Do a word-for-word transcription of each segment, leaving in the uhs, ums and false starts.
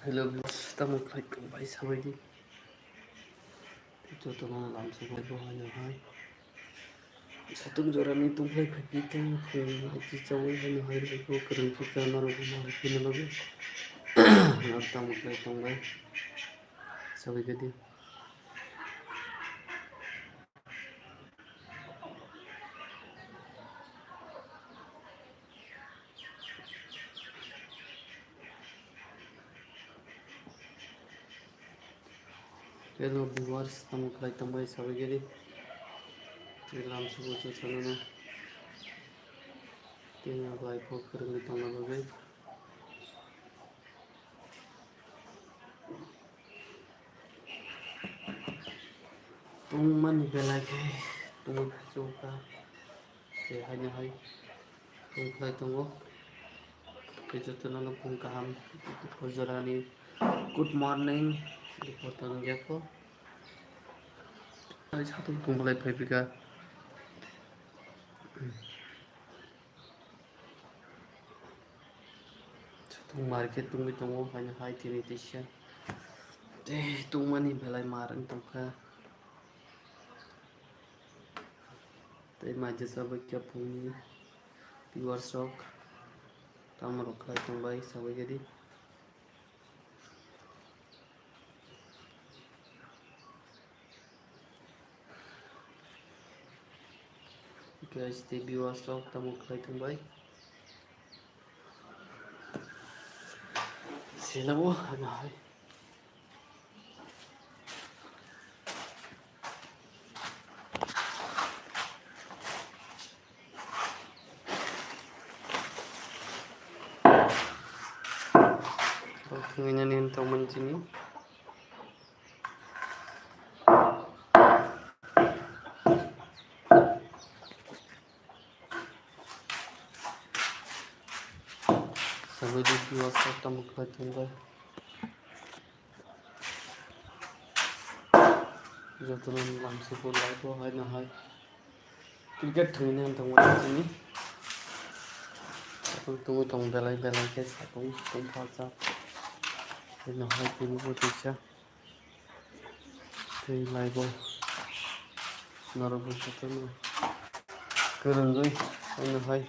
Hello viewers, tamo khlai tong bai sabai di. Joto no lamsok bai bo haino hai. Satung jora ni tungkhlai phai di tong phung aji chawi haino hai bai bo kwrwng khe ka naro bo ma hai phino logi. Naro tamo khlai tong bai sabai di. Hello viewers, tamo khlai tong bai sabai gedi. Tei lamsok bo chwng sanana. Tei abo hai phok kwrwngwi tongna bagwi. Tungmani belai khe tungwi phaichukha. Tei haino hai tungkhlai tongo. Tei jotono no phung kaham, duphur jorani good morning, duphur tong yakho. Hai satung tungkhlai phaiphika. Satung market tungwi tongo, haino hai tini teisa. Tei tungmani belai mar wng tongkha. Tei mai jesa bai khe phungni viewers rok tamo rok khlai tong bai sabai gedi. Guys, tei viewers rok tamo khlai tong bai. Sila bo haino hai. Thwinani tongmani chini. Sabai di viewers rok tamo khlai tong bai. Jotono lamsok bo live o haino hai cricket thwngwi nang tongmani chini. Satung tungwi tong belai belai khe satung tungphajak. Haino hai tini bo teisa. Tei live o norok bo jotono kwrwngwi haino hai.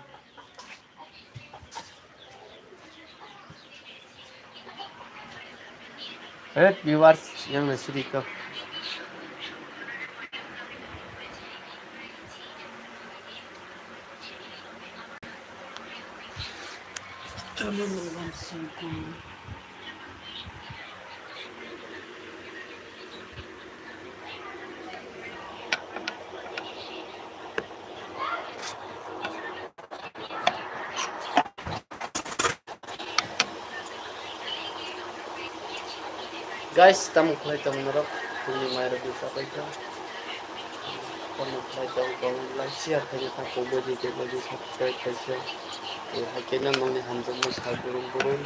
Hey viewers, yang na sidi ka. Guys, tamo khlai tong norok, tini mai rok bisa paikha. Tamo khlai tong, comment, like, share khaina tang kok bai di, tei bai di subscribe khaisa. Tei hai khe no nongni hamjakma sal burum burum.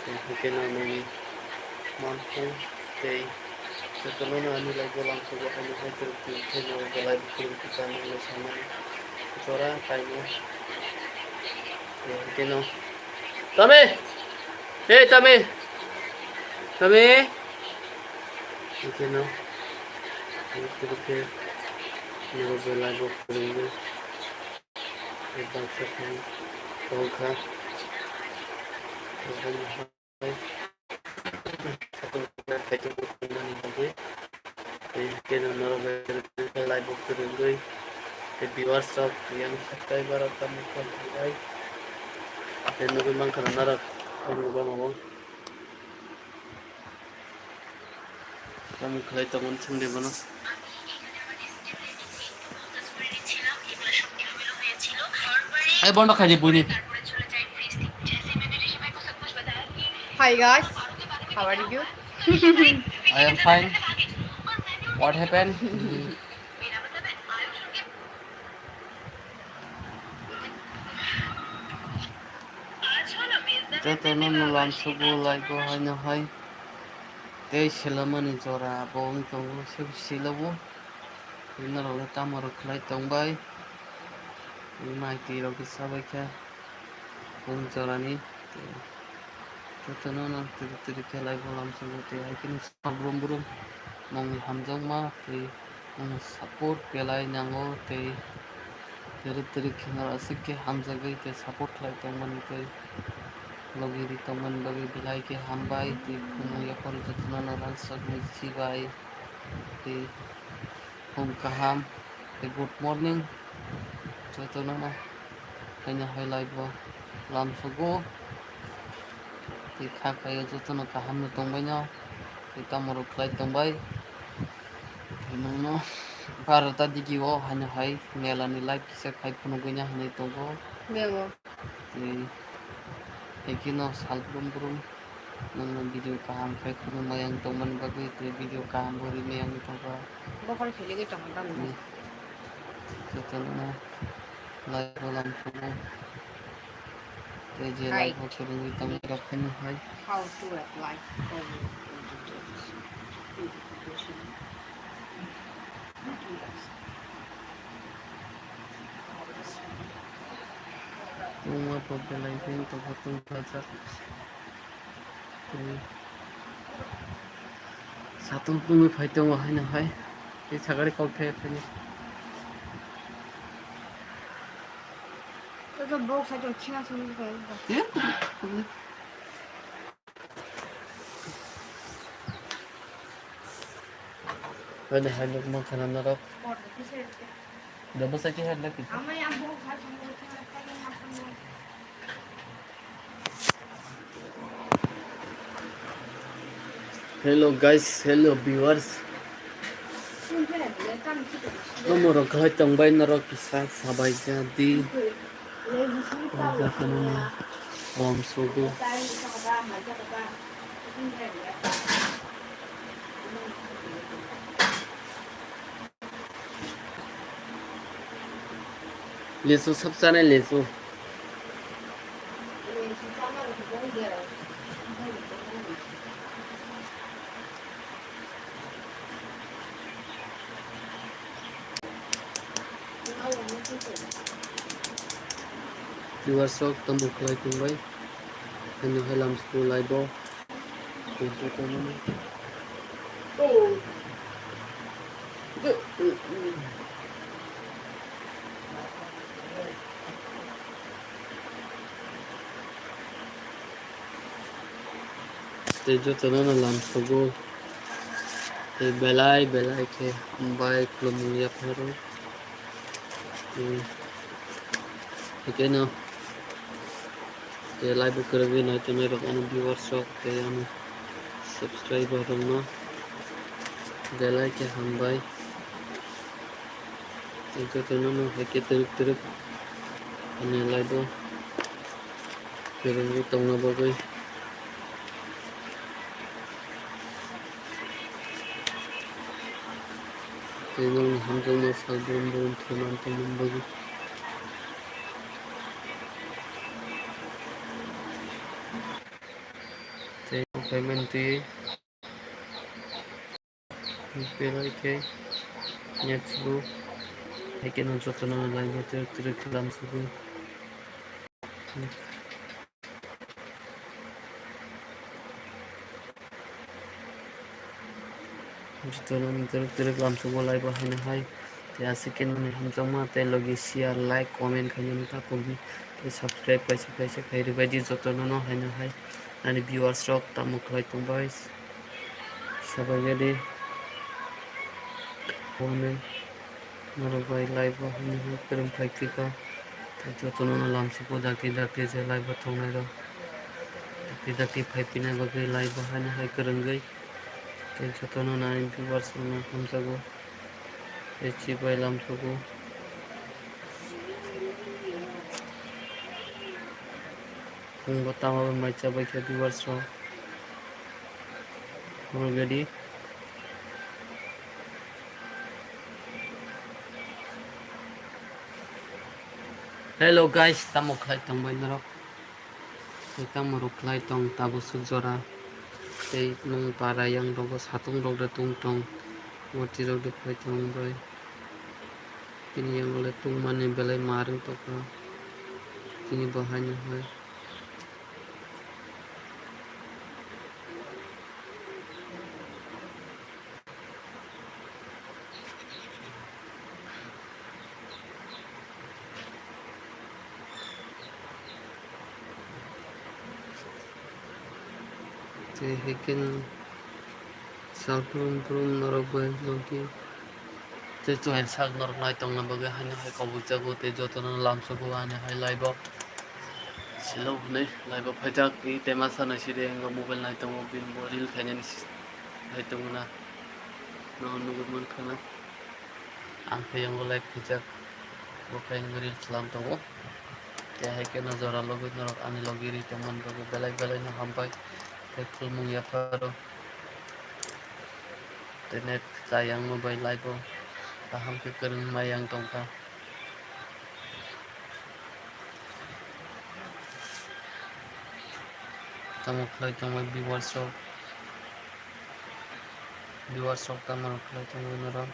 Tei hai khe no nongni manphung tei jotono no ani live o lamsogo, haino hai kwrwng twi khe no belai bo kwrwng twi channel no sanai jora kainwi. Tei hai khe no Tami! Hey, Tami! Tami! Hai khe no ani kwrwng khe no belai bo kwrwngwi. Tei baksa khe tongkha. Tei keno norok bai live o kwrwngwi tei viewers rok yang subscriber rok tamo khlai tongbai tei nugwi mankha norok o nugwi mano tamo khlai tongmani swngdi bono. Hey, bondo khai di buini. Hi guys, how are you? I am fine. What happened? Jotono no lamsogo live o haino hai. Tei selamani jora bo wng tongo, se silabo. Norok le tamo rok khlai tongbai. Mai twi rok khe sabai kha. Bum jorani. Jotono no tiri tiri khe live o lamsogo tei hai kheno sal brum brum nongni hamjakma tei nongni support belai nango tei tiri tiri kheno aswk khe hamjagwi tei support khlai tongmani tei logi ri tongmani bagwi belai khe hambai tei khumui yapharo jotono no rang sakni chibai tei Phung kaham, tei good morning, jotono no. Haino hai live o lamsogo, tei kha khaio jotono kaham no tongbai no, tei tamo rok khlai tongbai. Tei nongno barota digi o haino hai mela ni live kisa khai phunugwi no hinwi tongo. Bego. Tei, tei kheno sal brum brum nongno video kaham khai phunukmaya wng tongmani bagwi tei video kaham bo rimaya wngwi tongkha. Bokhol khiligwi tongo tamni. Tei, jotono live o lamsogo. Tei je Hai. Live o khulumwi tongwi rok phano hai. How to apply for notification. Tungma pok belai khe tongkha tungkha jak. Tei satung tungwi phai tongo haino hai. Tei sakari kok thai phai. Ito box ato khina sung ko. Haino hai nuk mankha na norok. Da bwsai khe hai laki. Hello guys, hello viewers. Tomorok khlai tongbai norok kisa sabai jadi. Lamsogo. Lisu sab chana lisu. Viewers rok tamo khlai tongbai. Ani hai lamsogo live o. Tei jotono no lamsogo. Tei belai belai khe hambai khulumung yapharo. Tei, tei keno. Tei live o kwrwngwi nai tongnai rok ani viewers rok tei ani subscriber rok no belai khe hambai. Tei jotono no hai khe twrwk twrwk ani live o kwrwngwi tongna bagwi. Tei nokni hamjakma sal brum brum khe man tongmani bagwi. Tei payment twi belai khe net slow. Hai khe no jotono live o twrwk twrwk khe lamsogo. Jotono twrwk twrwk lamsogo live o haino hai. Tei aswk khe nini hamjakma tei logi share, like, comment khainani ta pogdi. Tei subscribe kaisa kaisa khai rwbaidi jotono no haino hai. Ani viewers rok tamo khlai tongbai. Sabai jadi. Comment. Norok bai live o hwnwi hwnwi kwrwng phai khe kha. Tei jotono no lamsogo dakti dakti je live o tongnai rok. Dakti dakti phai pina bagwi live o haino hai kwrwngwi. Tei jotono nai viewers rok no hamjago. Tei chibai lamsogo. Phungbo tamo bai mai chabai khe viewers rok. Already. Hello guys, tamo khlai tongbai norok? Tei tamo rok khlai tong tabuk swk jora. Tei nung para yang rogo satung rok de tung tong. Boti rok de phai tong bai. Tini yang le tungmani belai ma rwng tongkha. Tini bo haino hai. Tei hai khe no sal brum brum norok bai logi. Tei chwng hai sak norok nai tongna bagwi haino hai koboi jago tei jotono lamsogo ani hai live o. Silo hwnwi live o phaijak, tei tema sana side ang mobile nai tongo, bini bo reel khainani si-, hai tongna. Nono nugwi mankha na. Ang khe yango live khaijak, bo khe yango reel chwlam tongo. Tei hai kheno jora logi norok ani logi ri tongmani bagwi belai belai no hambai tei khulumung yapharo. Tei net chayang no bai live o kaham khe kwrwng mai yang tongkha. Tamo khlai tongmani viewers rok, viewers rok tamo khlai tongmani norok.